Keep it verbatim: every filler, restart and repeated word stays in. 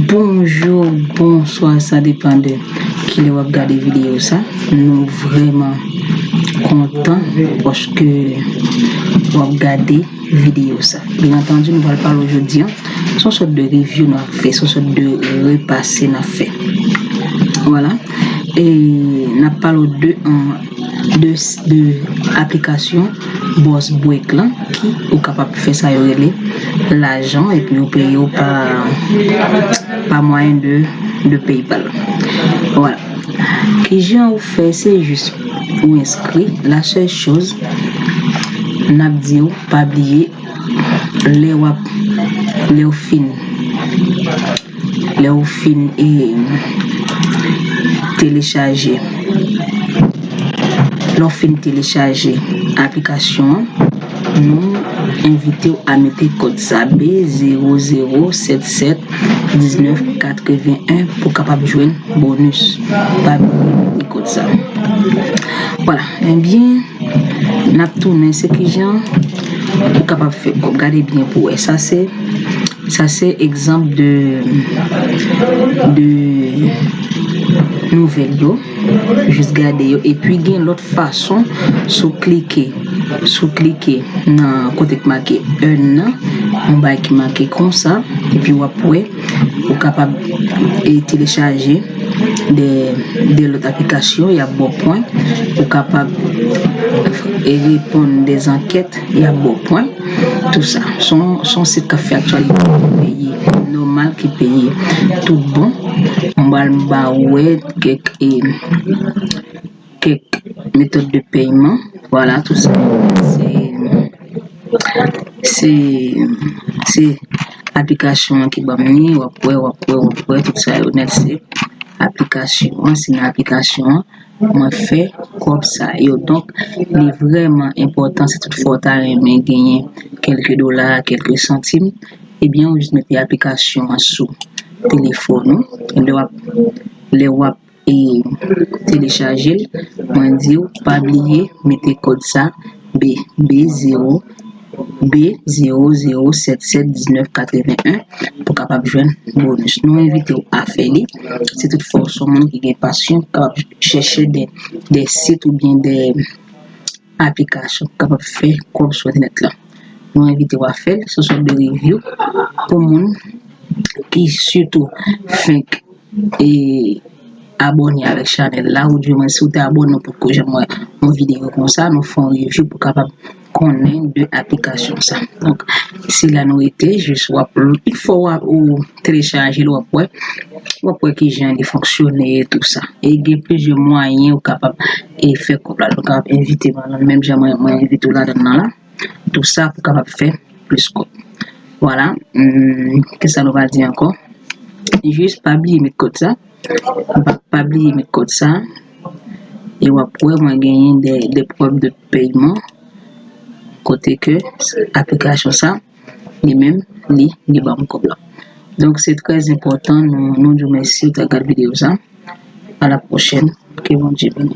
Bonjou, bonswa, sa depann de kilè w ap gade videyo sa. Nou vrèman kontan paske w ap gade videyo sa. Byen antandi, nou pral pale w jodi a. Se yon sòt de review n ap fè, se yon sòt de repase n ap fè. Vwala. E n ap pale w de, an, de, de aplikasyon Boss Break lan, ki ou kapab fè sa yo rele lajan, epi yo peye w pa, pa mwayen de, de PayPal. Vwala. Kijan ou fè, se jis ou enskri. La sèl choz n ap di w, pa bliye, lè w ap, lè w fin, lè w fin, e, telechaje, lè w fin telechaje aplikasyon an, nou envite w a mete kòd sa, B zewo zewo sèt sèt diznèf katreven en, pou w kapab jwenn bonis. Pa bliye mete kòd sa. Vwala, ebyen, n ap tounen, se kijan ou kapab fè kòb. Gade byen pou wè. Sa se, sa se egzanp de, de nouvèl yo. Jis gade yo. Epi gen lòt fason, si w klike, si w klike nan kote k make earn nan, yon bagay ki make konsa, epi w ap wè, ou kapab, e, telechaje de, de lòt aplikasyon, y ap ba w pwen, ou kapab, e, reponn de zankèt, y ap ba w pwen, tou sa. Se yon, se yon sit k ap fè aktyalite, ki peye, nòmal, ki peye tout bon. M pral ba w wè kèk, e, kèk metòd de pèyman. Vwala, tou sa. Se, se, se aplikasyon an ki ban m li, w ap wè, w ap wè, w ap wè, tout sa yo nèt, se aplikasyon an, se nan aplikasyon an mwen fè kòb sa yo. Donk, li vrèman enpòtan, si toutfwa w ta renmen genyen kèlke dola, kèlke santim, ebyen, ou jis mete aplikasyon an sou telefòn ou. Lè w ap, lè w ap e telechaje l, mwen di w, pa bliye mete kòd sa, B, B zewo, B zewo zewo sèt sèt diznèf katreven en, pou w kapab jwenn bonis. Nou envite w a fè li. Si toutfwa w se yon moun ki gen pasyon, kapab chèche de, de sit oubyen de aplikasyon, kapab fè kòb sou entènèt la. Nou envite w a fè l, se yon sòt de review pou moun ki sitou fenk e abòne avèk chanèl la, oudimwen si w te abòne, ou potko janm wè yon videyo konsa, nou fè yon review pou kapab konnen de aplikasyon sa. Donk, se la nou rete, jis w ap, yon fwa w ap, ou telechaje l, w ap wè, w ap wè kijan li fonksyone e tou sa. E gen plizyè mwayen ou kapab, e fè kòb la. Ou kapab envite mwen, menm jan mwen, mwen envite w ladan nan la. Tou sa pou kapab fè plis kòb. Vwala, hmm, kisa nou va di ankò? Jis pa bliye met kòd sa. Pa, pa bliye met kòd sa. E w ap wè mwen genyen de, de prèv de pèyman. Kote ke aplikasyon sa, li menm, li, li ban m kòb la. Donk, se trè enpòtan, nou, nou di w mèsi ou ta gad videyo sa. A la pwochèn. Ke Bondye beni.